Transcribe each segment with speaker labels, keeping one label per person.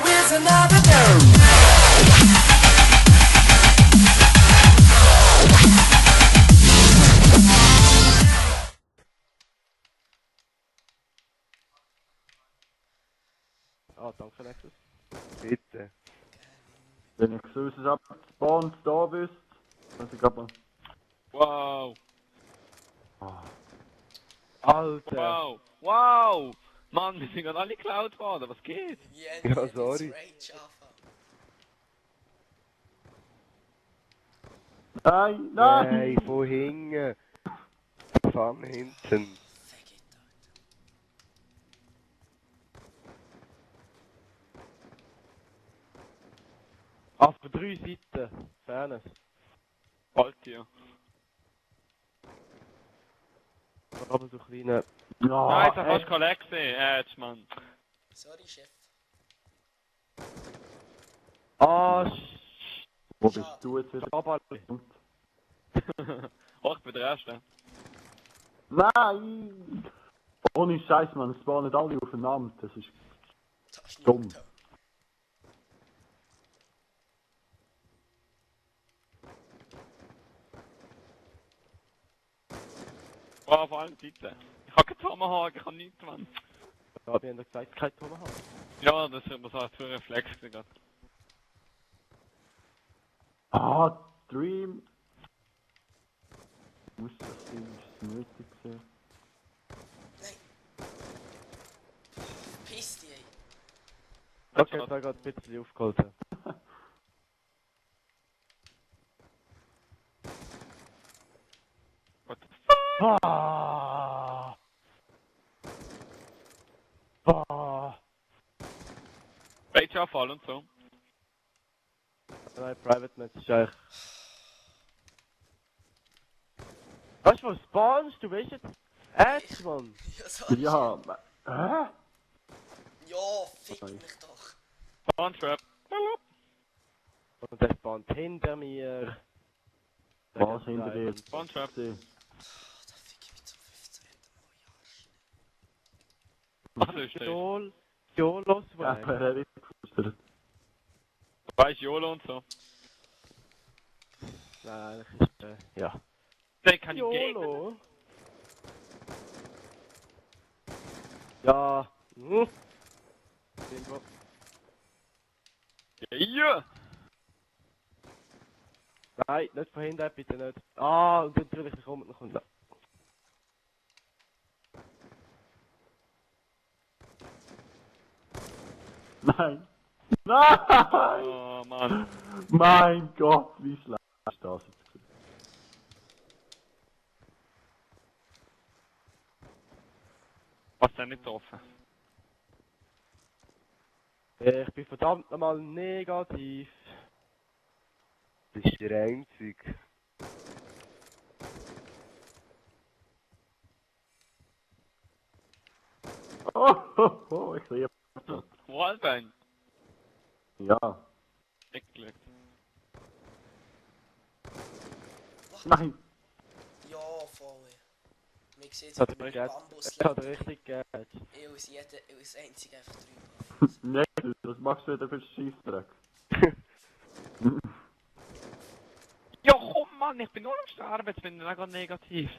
Speaker 1: Where's another down?
Speaker 2: Ah, danke Nexus.
Speaker 3: Bitte.
Speaker 4: Wenn ich so es abspawnt da bist, dann ich aber.
Speaker 5: Wow!
Speaker 2: Alter!
Speaker 5: Wow! Wow! Mann, wir sind gerade alle geklaut worden, was geht?
Speaker 3: Ja, sorry.
Speaker 4: Nein, nein!
Speaker 3: Nein, von hinten. Von hinten.
Speaker 2: Ah, von 3 Seiten. Fairness.
Speaker 5: Halt dir.
Speaker 2: Aber so kleine...
Speaker 4: Ja,
Speaker 5: Nein, da kannst du keinen Lag sehen, jetzt, Mann.
Speaker 1: Sorry, Chef.
Speaker 2: Ah,
Speaker 4: wo bist du jetzt wieder?
Speaker 2: Schaballi.
Speaker 5: Oh, ich bin der Erste.
Speaker 4: Nein! Ohne Scheiß, man, es spawnen alle aufeinander, das ist dumm.
Speaker 5: Wow, auf allen Seiten. Ich hab keinen Tomahawk, ich hab nichts, Mann.
Speaker 2: Ja, wir haben ja gesagt, kein Tomahawk.
Speaker 5: Ja, das ist was für ein Reflex gerade.
Speaker 4: Ah, Dream! Muss das sein, ist es nötig gewesen?
Speaker 1: Piss dich, ey.
Speaker 2: Okay, jetzt habe ich gerade ein bisschen aufgeholt.
Speaker 5: What the fuck?
Speaker 2: Ah! Ah!
Speaker 5: Page Anfall und so.
Speaker 2: Nein, Private Match ist eigentlich... Weißt du, wo spawnst du? Weißt du jetzt? Edge, Mann!
Speaker 1: Ja, sorry.
Speaker 4: Ja, hä?
Speaker 1: Ja, fick mich doch.
Speaker 5: Spawn Trap.
Speaker 2: Und der spawnt hinter mir.
Speaker 4: Was hinter dir?
Speaker 5: Spawn Trap.
Speaker 1: Da fick ich mich zum 15.
Speaker 5: Was ist das?
Speaker 2: Jolos,
Speaker 4: Ja,
Speaker 2: Way.
Speaker 4: wer hat nicht geflüstert?
Speaker 5: Weißt YOLO und so.
Speaker 2: Nein, das ist, ja.
Speaker 5: Den kann ich geben.
Speaker 2: YOLO? Ja. Hm. Bingo.
Speaker 5: Ja!
Speaker 2: Nein, nicht von hinten, bitte nicht. Ah, und natürlich, ich komme noch und
Speaker 4: Nein! Nein!
Speaker 5: Oh, Mann.
Speaker 4: Mein Gott, wie schlecht ist das jetzt gewesen?
Speaker 5: Was denn nicht getroffen?
Speaker 2: Ich bin verdammt nochmal negativ.
Speaker 3: Das ist der Einzige.
Speaker 4: Oh, ich sehe.
Speaker 5: Wallbang.
Speaker 4: Ja.
Speaker 5: Weggelegt.
Speaker 4: Nein!
Speaker 1: Ja, voll. Wir sehen
Speaker 2: Das
Speaker 1: jetzt
Speaker 2: hat
Speaker 1: mit
Speaker 2: er
Speaker 1: Bambus
Speaker 2: richtig gegeben.
Speaker 1: Ich als einzig einfach drüber.
Speaker 4: Nein, was machst du wieder für Scheissdreck?
Speaker 5: Ja, komm, Mann, ich bin nur am Sterben, jetzt bin ich mega negativ.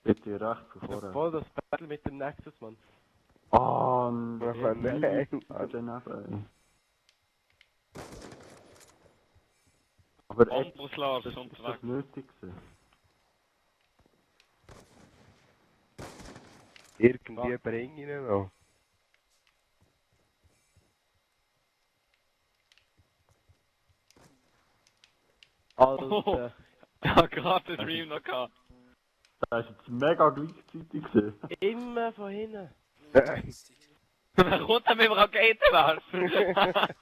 Speaker 4: Bitte recht von vorne.
Speaker 2: Voll das Battle mit dem Nexus, Mann.
Speaker 4: Oh,
Speaker 3: Nein,
Speaker 4: nein.
Speaker 3: Mann.
Speaker 4: Aber echt,
Speaker 5: Bambus Lars
Speaker 4: das ist
Speaker 5: unterwegs.
Speaker 4: das nötig gewesen.
Speaker 3: Irgendwie bringe ich ihn noch.
Speaker 2: Alter.
Speaker 5: Ja, gerade den Dream noch gehabt.
Speaker 4: Das ist jetzt mega gleichzeitig gewesen.
Speaker 2: Immer von hinten.
Speaker 1: Lustig.
Speaker 5: Dann kommt er mit dem Raketenwerfer.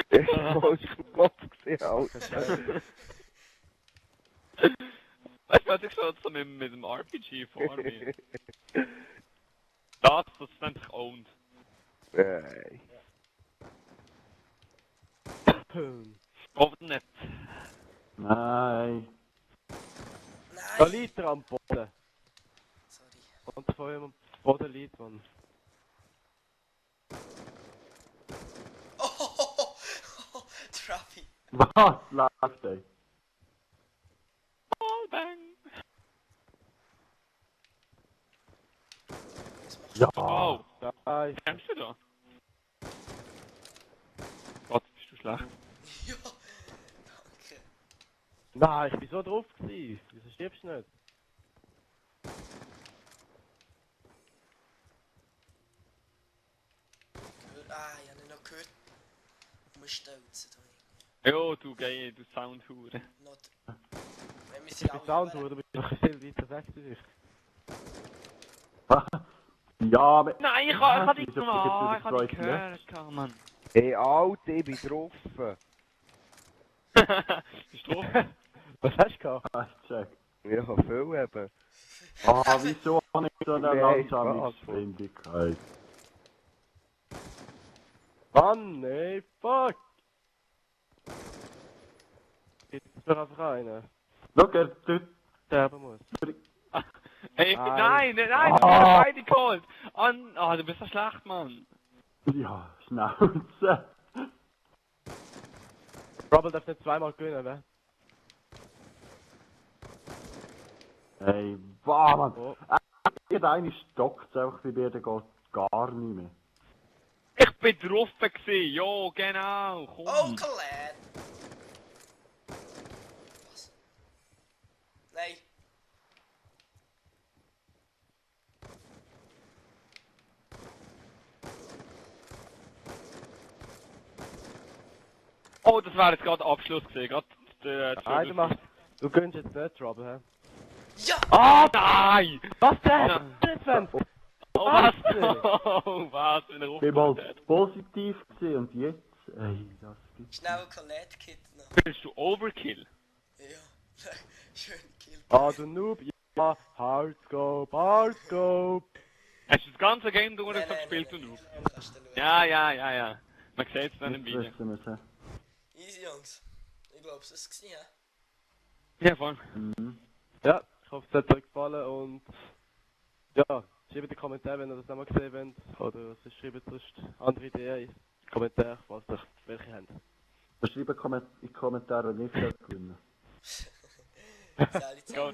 Speaker 3: Ich muss Kopf gesehen, Alter.
Speaker 5: Weißt du, was ich so mit dem RPG vor mir? Das nennt sich owned.
Speaker 3: Nein.
Speaker 5: Oft nicht.
Speaker 4: Nein.
Speaker 2: Da
Speaker 1: Nein!
Speaker 2: liegt er am Boden.
Speaker 1: Sorry.
Speaker 2: Und vor ihm am Boden liegt, Mann.
Speaker 4: Was läuft ey?
Speaker 5: Wallbang!
Speaker 1: Was machst
Speaker 4: Ja.
Speaker 5: Oh,
Speaker 2: Nice.
Speaker 5: kämpfst du da? Gott, bist du schlecht.
Speaker 1: du? Ja, danke.
Speaker 2: Nein, ich bin so drauf gewesen. Wieso stirbst du nicht?
Speaker 1: Ich habe ihn noch gehört. Umstelzen
Speaker 5: Jo, du geil, du Soundhure.
Speaker 1: da. Not. Wenn wir
Speaker 2: Ich
Speaker 1: sie
Speaker 2: bin
Speaker 1: alle
Speaker 2: Sound,
Speaker 1: hören.
Speaker 2: du bist noch viel weiter weg als ich.
Speaker 4: Ja, aber...
Speaker 5: Nein, ich hab dich
Speaker 4: Wieso
Speaker 5: gemacht, ich
Speaker 4: gibt es
Speaker 5: hab dich
Speaker 4: das
Speaker 5: gehört, Mann.
Speaker 3: Ey, Alter, ich bin getroffen.
Speaker 5: Bist du drauf?
Speaker 2: Was hast du gehabt?
Speaker 4: Ah, ich check.
Speaker 3: Ich habe viel eben.
Speaker 4: Ah, wieso habe ich so eine
Speaker 3: Nee,
Speaker 4: langsame
Speaker 3: Spaß.
Speaker 4: Geschwindigkeit?
Speaker 2: Mann, ey, fuck! Jetzt ist mir einfach einer,
Speaker 4: Schau, er tut...
Speaker 2: sterben muss.
Speaker 5: Ey,
Speaker 2: Nein.
Speaker 5: nein, du hast beide geholt. Du bist so schlecht, Mann.
Speaker 4: Ja, Schnauze.
Speaker 2: Robert darf nicht zweimal gewinnen, ne?
Speaker 4: Hey, wow, Mann.
Speaker 2: Oh.
Speaker 4: Irgendeine stockt einfach bei mir, der geht gar nicht mehr.
Speaker 5: Ich bin drauf gewesen, jo, genau, komm.
Speaker 1: Oh, Colette! Was? Nein.
Speaker 5: Oh, das wäre jetzt gerade Abschluss gewesen, gerade der
Speaker 2: Nein, du gönnst jetzt nicht, Robert, hä?
Speaker 1: Ja!
Speaker 5: Ah, nein!
Speaker 2: Was denn?
Speaker 5: Ja.
Speaker 2: Sven?
Speaker 5: Oh, was?
Speaker 2: Was?
Speaker 5: Oh, was, wenn er
Speaker 4: Ich bin mal
Speaker 5: aufgehört
Speaker 4: positiv gewesen und jetzt... Ey, das gibt's
Speaker 1: Schnell Colette-Kit noch.
Speaker 5: hat. Bist du Overkill?
Speaker 1: Ja. Schön Kill.
Speaker 2: Ah, du Noob, ja, Hardscope, Hardscope.
Speaker 5: Hast du das ganze Game durch
Speaker 1: Nein,
Speaker 5: so
Speaker 1: nein,
Speaker 5: gespielt,
Speaker 1: nein,
Speaker 5: du
Speaker 1: nein.
Speaker 5: noch?
Speaker 1: Kannst du schauen.
Speaker 5: Ja. Man sieht es dann im
Speaker 4: Jetzt
Speaker 5: Video.
Speaker 4: wissen wir's,
Speaker 1: Easy, Jungs. Ich glaube, es ist es, ja.
Speaker 5: Ja, voll.
Speaker 4: Mhm.
Speaker 2: Ja, ich hoffe, es hat euch gefallen und ja, schreibt in die Kommentare, wenn ihr das nochmal gesehen wollt. Oder schreibt sonst andere Ideen in die Kommentare, falls ihr welche habt.
Speaker 4: Schreibt in die Kommentare, wenn ich das gewinne.
Speaker 1: Sali,
Speaker 5: Go,